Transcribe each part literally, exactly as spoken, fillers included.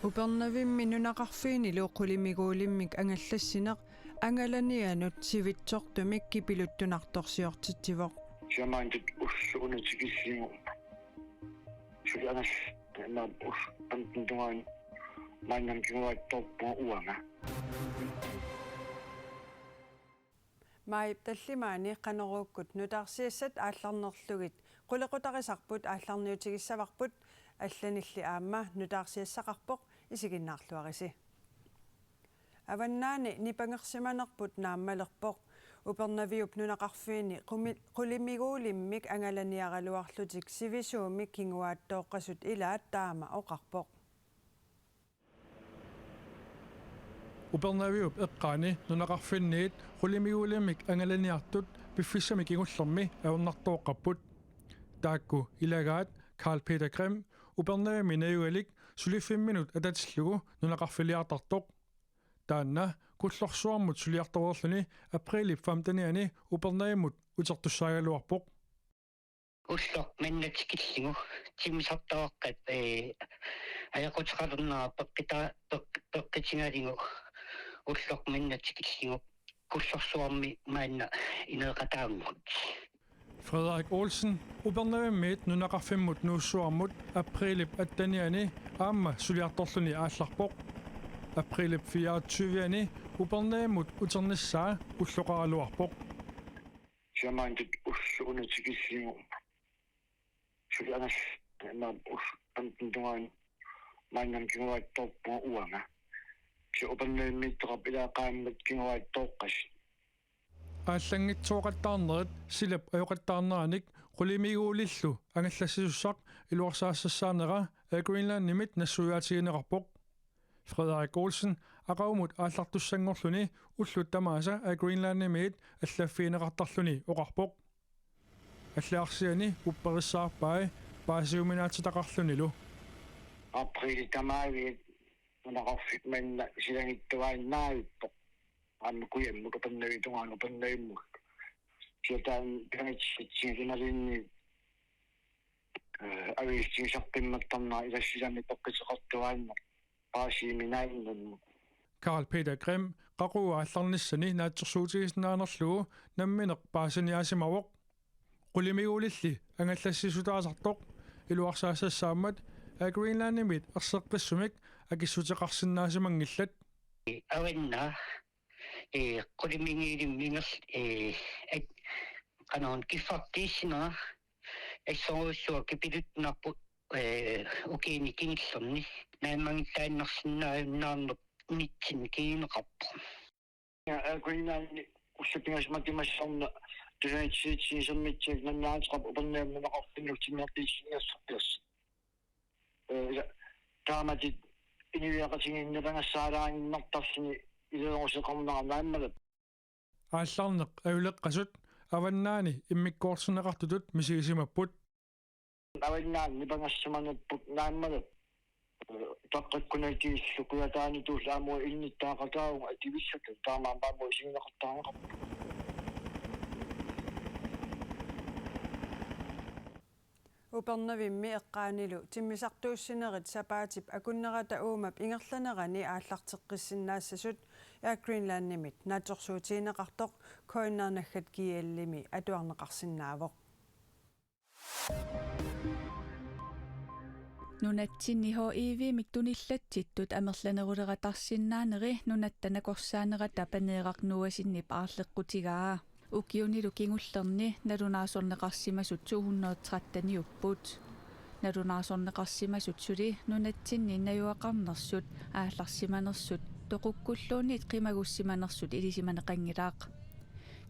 Upernavimmi nunaqarfiinilu qulimiguulimmik angallassineq angalanianut sivitsortumik kipiluttunartorsiortitsivoq. Siamaantut ullu una tikilligu. Suli angal-, naap ullu antuntungaan maannam kinguaattoorpunga uanga. Maajip tallimaani Qanoruukkut nutaarsiassat aallarnerlugit qulequtarisarput aallarniutigissavarput, allanilli aamma nutaarsiassaqarpoq, isiginnaarluarisi. Avannaani nipangersimanerput naammalerpoq. Upernaviup nunaqarfiini qumi-, qulimiguulimmik angalaniaraluarlutik sivisuumik kinguaattooqqasut ilaat taama oqarpoq. Upernaviup eqqaani nunaqarfinniit qulimiguulimmik angalaniartut piffissami kingullermi ajornartooqqapput. Taakku ilagaat Karl Peter Grimm, Upernavimmi najugalik suliffimminut atatillugu nunaqarfiliartartoq. Taanna Kullorsuarmut suliartoreerluni aprilip femtenianni Upernavimmut utertussaagaluarpoq. Ulloq manna tikillugu timmisartaraqqat, ee, ajoquteqalernera peqqita-, peq-, peqqitigaligu ulloq manna tikillugu Kullorsuarmi maanna ineeqataavugut. Frederik Olsen, Upernavimmiit nunaqarfimmut Nuussuarmut aprilip attenianni aamma suliartorluni aallarpoq. Aprilip fireogtyvianni Upernavimmut uternissaa ulloqaraluarpoq. Siamaantut ullu una tikilligu. Suli angal-, naap ullu antuntungaan maannam kinguaattoorpunga uanga. Kisianni Upernavimmiittoqarpoq ilaa qaammat kinguaattooqqasut. Aallanngitsooqattaarnerit silap ajoqattaarneranik qulimiguulillu angallassisussaq iluarsaassassaaneq Air Greenlandimit nassuiaatigineqarpoq. Frederik Olsen aqagumut aallartussanngorluni ullut tamaasa Air Greenlandimiit allaffigineqartarluni oqarpoq. Alliarsiani upperissaarpai paasiuminaatsitaqarlunilu. Aprilip tamaaviat nunaqarfik manna silagittagaannaavippoq. Aamma kujammut Upernaviup tungaanut Upernavimmut. Kisianni taanna pianitsit imaluunniit, ee, aviisutigisarpimmattarnera ilassisanik peqqiteqartuaannaq paasiuminaannarmut. Karl Peter Grimm qaqugu aallarnissani naatsorsuutigisinnaanerlugu nammineq paasiniaasimavoq. Qulimiguulilli angallassissutaasartoq iluarsaassaammat Air Greenlandimit erseqqissumik akissuteqarsinnaasimanngillat. Avannaani, ee, qulimiguulimmik ingerl-, ee, at-, qanoq kiffartuussineq assorujussuaq kipiluttunarpoq, ee, ukiuni kingullerni naammagittaannarsinnaajunnaarneq unitsinni kinguneqarpoq. Air Greenlandimi ullut pingasut matumassarna tusagassiorniarnermik nammineq ateqarpoq Upernavimmi nunaqarfinnut timmisartuutigineqartarpoq. Ee, ila, taamatut inuiaqatigiinni nipangersaarlaaginnartarluni ileruseqarnera naammallugu. Aallarneq ajuleqqasut Avannaani immikkoortinneqartutut misigisimapput. Avannaani nipangersimanerput naammallugu, ee, taqqakkunatigiillu Kujataanituullu aamma innuttaaqataavunga atuissatta taamaammat aamma isigineqartarneqarpoq. Upernavimmi eqqaanilu timmisartuussinerit sapaatip akunnerata uumap ingerlanerani aallarteqqissinnaassasut Air Greenlandimit naatsorsuutigineqartoq K N R naggat G L-imi atuarneqarsinnaavoq. Nunatsinni H I V-mik tunillatsittut amerlaneruleratarsinnaaneri Nunatta Nakorsaanerata Paneeraq Noahsenip aarleqqutigaa. Ukiunilu kingullerni nalunaarsorneqarsimasut to hundrede tretteniupput. Nalunaarsorneqarsimasut suli nunatsinni najugaqarnersut, aallarsimanersut, toqukkulluunniit qimagussimanersut ilisimaneqanngilaq.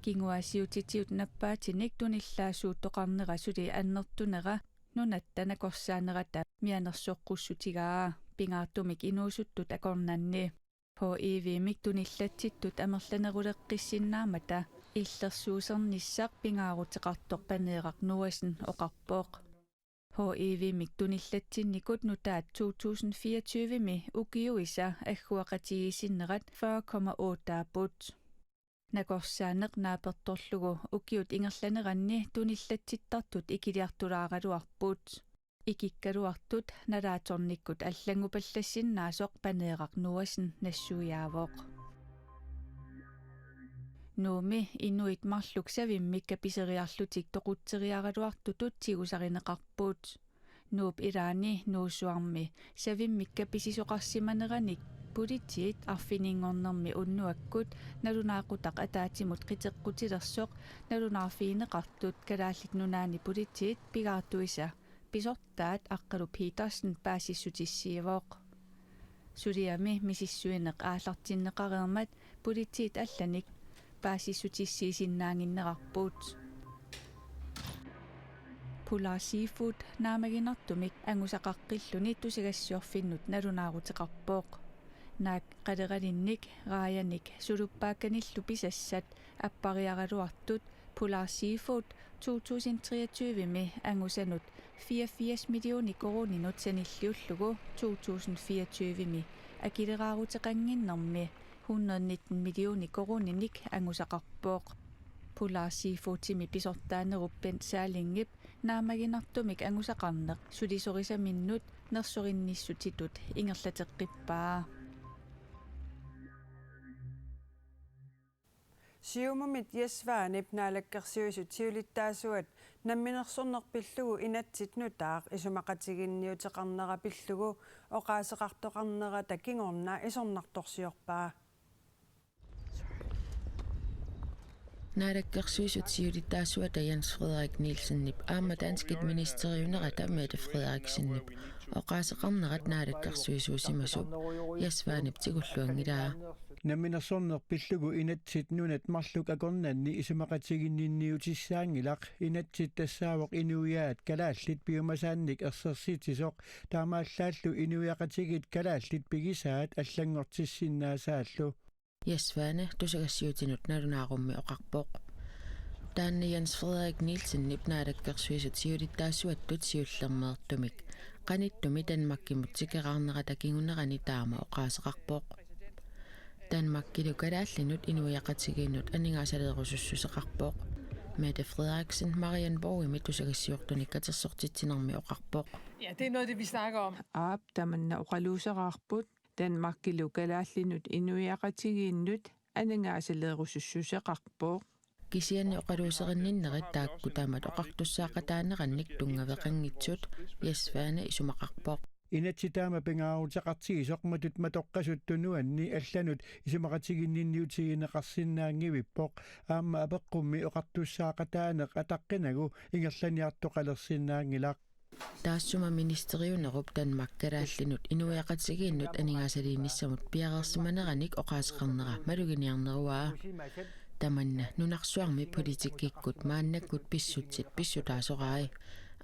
Kinguaassiuutitigut nappaatinik tunillaasuuttoqarnera suli annertunera Nunatta Nakorsaanerata mianersoqqussutigaa, pingaartumik inuusuttut akornanni. H I V-mik tunillatsittut amerlaneruleqqissinnaammata illersuusernissaq pingaaruteqartoq Paneeraq Noahsen oqarpoq. H I V-mik tunillatsinnikuut nutaat to tusind fireogtyve-mi ukiuisa agguaqatigiissinnerat fyrre komma otte-apput. Nakorsaaneq naapertorlugu ukiut ingerlaneranni tunillatsittartut ikiliartulaaraluarput. Ikikkaluartut nalaatsornikkut allanngupallassinnaasut Paneeraq Noassen nassuiaavoq. Nuummi inuit marluk savimmik kapiseriarlutik toqutseriaraluartutut tigusarineqarput. Nuup ilaani Nuussuarmi savimmik kapisisoqarsimaneranik politiit arfininngornermi unnuakkut nalunaaqutaq ataatsimut qiteqqutilersoq nalunaarfigineqartut Kalaallit Nunaanni politiit pigaartuisa pisortaat Aqqalu Petersen paasissutissiivoq. Suliami misissuineq aallartinneqareermat politiit allanik paasissutissiisinnaannginnerarput. Polar Seafood naammaginartumik angusaqaqqilluni tusagassiorfinnut nalunaaruteqarpoq. Naak qaleralinnik, raajanik suluppaakkanillu pisassat appariaraluartut Polar Seafood to tusind treogtyve-mi angusanut fireogfirs millioner koruuninut sanilliullugu to tusind fireogtyve-mi akileraaruteqannginnermi hundrede nitten millioner koruuninik angusaqarpoq. Polar Seafoodimi pisortaanerup Bent Salingip naammaginartumik angusaqarneq sulisorisaminnut nersorinnissutitut ingerlateqqippaa. Siumumit Jess Svanep Naalakkersuisut siulittaasuat namminersorneq pillugu inatsit nutaaq isumaqatigiinniuteqarnera pillugu oqaaseqartoqarnerata kingorna isornartorsiorpaa. Naalakkersuisut siulittaasuata Jens Frederik Nielsenip aamma danskit ministeriunerata Mette Frederiksenip oqaaseqarnerat naalakkersuisuusimasup Jess Svanep tigulluanngilaa. Namminersorneq pillugu inatsit nunat marluk akornanni isumaqatiginninniutissaanngilaq. Inatsit tassaavoq inuiaat kalaallit piumasaannik ersersitsisoq, taamaallaallu inuiaqatigiit kalaallit pigisaat allanngortissinnaasaallu. Jess Svane tusagassiuutinut nalunaarummi oqarpoq. Taanna Jens Frederik Nielsenip naalakkersuisut siulittaasuattut siullermeertumik qanittumi Danmarkimut tikeraarnerata kingunerani taama oqaaseqarpoq. Danmarkilu kalaallinut inuiaqatigiinnut aningaasaleerusussuseqarpoq. Mette Frederiksen Marienborgimi tusagassiortunik katersortitsinermi oqarpoq. Ja, det er noget af det, vi snakker om. Aap, tamanna oqaluuseraarput. Danmarkilu kalaallinut inuiaqatigiinnut aningaasaleerusussuseqarpoq. Kisianni oqaluuserinninnerit taakku taamatut oqartussaaqataanerannik tunngaveqanngitsut Jess Svane isumaqarpoq. Inatsit taama pingaaruteqartigisoq matut matoqqasut tunuanni allanut isumaqatiginninniutigineqarsinnaanngivippoq. Aamma apeqqummi oqartussaaqataaneq ataqqinagu ingerlaniartoqalersinnaanngilaq. Taassuma ministeriunerup Danmark kalaallinut inuiaqatigiinnut aningaasaliinissamut piareersimaneranik oqaaseqarnera maluginiarneruaa. Tamanna nunarsuarmi politikkikkut maannakkut pissutsit pissutaasorai.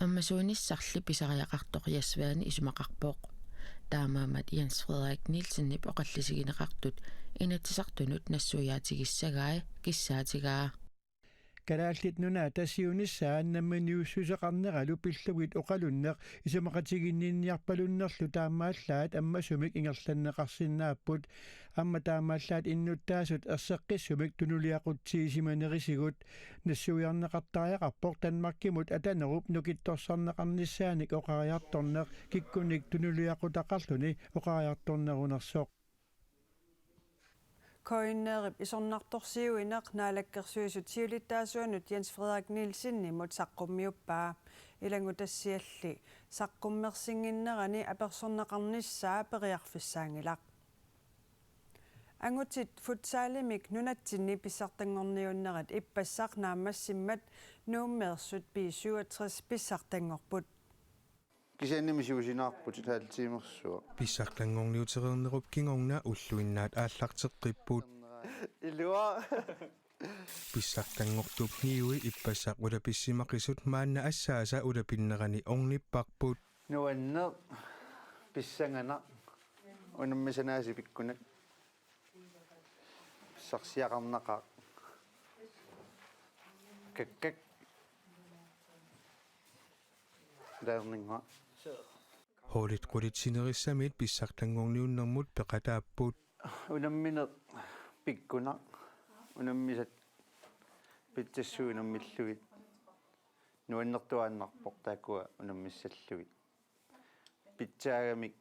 Ammasuunissarli pisariaqartoq Jess Svane isumaqarpoq. Taamaammat Jens Frederik Nielsenip oqallisigineqartut Inatsisartunut nassuiaatigissagai kissaatigaa. Kalaallit Nunaata siunissaa namminiussuseqarneralu pillugit oqalunneq isumaqatiginninniarpalunnerlu taamaallaat ammasumik ingerlanneqarsinnaapput. Aamma taamaallaat innuttaasut erseqqissumik tunuliaqutsiisimanerisigut. Nassuiarneqartariaqarpoq Danmarkimut atanerup nukittorsarneqarnissaanik oqariartorneq kikkunik tunuliaqutaqarluni oqariartornerunersoq. K N R-ip isornartorsiuineq naalakkersuisut siulittaasuanut Jens Frederik Nielsenimut saqqummiuppaa. Ilanngutassialli saqqummersinnginnerani apersorneqarnissaa periarfissaanngilaq. Angutit futsalimik nunatsinni pissartanngorniunnerat ippassaq naammassimmat Nuummeersut B syvogtres pissartanngorput. Kisiannimi siusinaarputit halv timersuaq. Pissartanngorniutereernerup kingorna ulluinnaat aallarteqqipput. Ilua. Pissartanngortup niui ippassaq ulapissimaqisut maanna assaasa ulapinnerani ornipparput. Nuanneq, pissanganaq, unammisanaasi pikkunak. Pissarsiaqarnaqaaq. Kakkak. Laerninngua. Holdit qulit sinerissamiit pissartanngorniunnermut peqataapput. Unammineq pikkunaq. Unammisat pitsassuit unammillugit. Nuannertuaannarpoq taakkua unammissallugit. pitsaagamik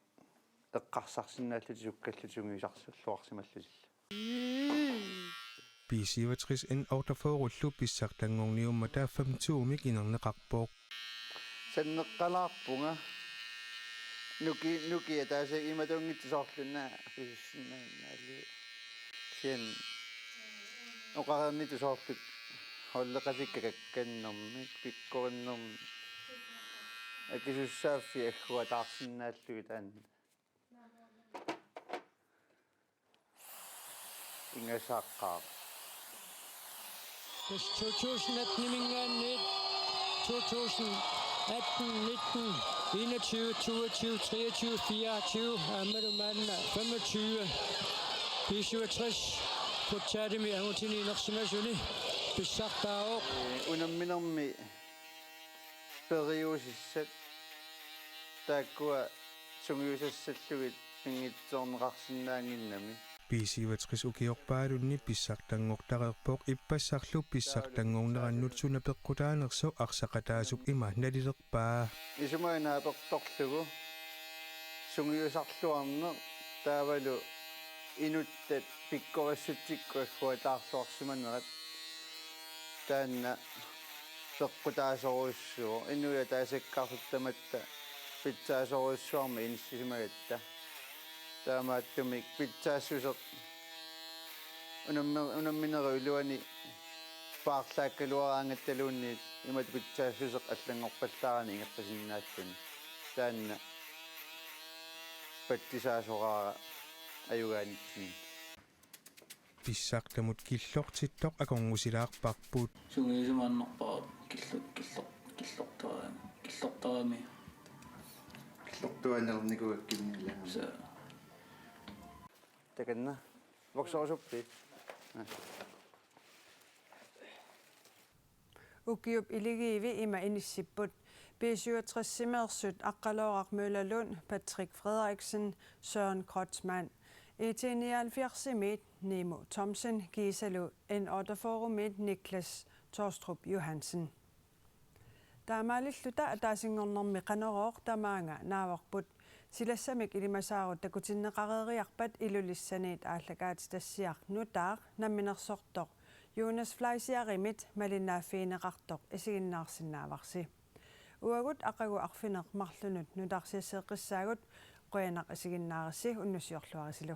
eqqarsarsinnaallutik sukkallutik sungiusarluarsimallutillu. B syvogtres N otteogfyrrellu pissartanngorniummata femogtyvemik inerneqarpoq. Sanneqqalaarpunga. Nuki-, nukia taasa imatunngitsoq soorluna pisussinnaannaali. Kisianni oqarnittut soorlu holdeqatikka kakkannermik, pikkorinnermik. Akisussaaffii agguataarsinnaallugit taanna. Ingasaqqaaq. Tassa to tusind atten-iminngaanniit, to tusind atten, nitten, enogtyve, toogtyve, treogtyve, fireogtyve, aammalu maanna femogtyve. B syvogtres futsalimi angutini inersimasuni pissartaavoq. Unamminermi periusissat taakkua sungiusassallugit pinngitsoorneqarsinnaannginnami. B syvogtres ukiorpaalunni pissartanngortareerpoq ippassarlu pissartanngornerannut suna peqqutaanersoq arsaqataasup ima nalilerpaa. Isumaga naapertorlugu sungiusarluarneq taavalu inuttat pikkorissutsikkut agguataarluarsimanerat taanna peqqutaasorujussuuvoq. Inuiaat taasakkaartut tamatta pitsaasorujussuarmik inissisimagatta. Taamaattumik pitsaassuseq unammi-, unamminerup iluani paarlaakkaluaraangattaluunniit imatut pitsaassuseq allanngorpallaarani ingerlasinnaalluni. Taanna patsisaasoraara ajugaanitsinni. Pissartamut killortittoq akornusilaarparput. Sungiusimaannarpara killu-, killu-, killortarami, killortarami. Killortuaannarnikuuakkinnialaami. Sa- Takanna. Vokserusuppit? Ukiup iligiivi ima inissipput: B syvogtres-imeersut Aqqalooraq Møllerlund, Patrick Frederiksen, Søren Kreutzmann. I T nioghalvfjerds-imiit Nimo Thomsen kiisalu N otteogfyrre-imiit Niklas Torstrup Johansen. Taamaalilluta ataasinngornermi Qanorooq tamaanga naavarput. Silassamik ilimasaarut takutinneqareeriarpat Ilulissaniit aallakaatitassiaq nutaaq namminersortoq Jonas Fleischerimiit malinnaaffigineqartoq isiginnaarsinnaavarsi. Uagut aqagu arfineq-marlunut nutaarsiasseqqissaagut, qujanaq isiginnaarissi, unnussiorluarisilu.